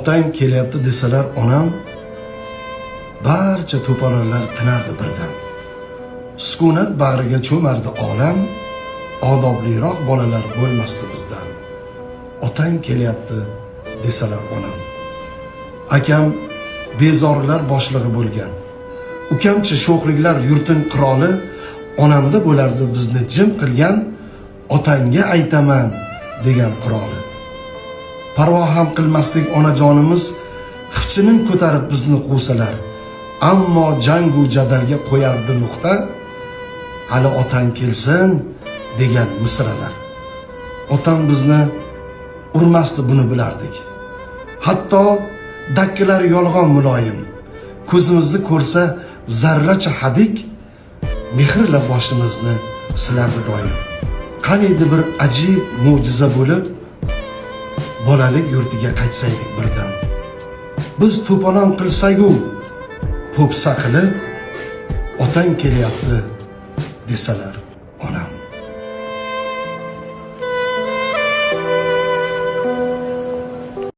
Otang kelyapti desalar onam, barcha to'polonlar tinardi birdan. Sukunat bag'riga cho'mardi olam, odobliroq bolalar bo'lmasdi bizdan. Otang kelyapti desalar onam. Akam bezorilar boshlig'i bo'lgan. Ukamchi sho'xliklar yurtin qiroli, onamda bo'lardi bizni jim qilgan, otangga aytaman degan quroli. Parvo ham qilmasdik onajonimiz xipchinin ko'tarib bizni quvsalar. Ammo jangu jadalga qo'yardi nuqta, hali otang kelsin degan misralar. Otam bizni urmasdi, buni bilardik. Hatto dakkilar yolg'on muloyim. Ko'zimizni ko'rsa zarracha hadik, mehrla boshimizni silardi doim. Qaniydi bir ajib mo'jiza bo'lib, bolalik yurtiga qaytsaydik birdan. Biz to'polon qilsak-u, po'pisa qilib, otang kelyapti desalar.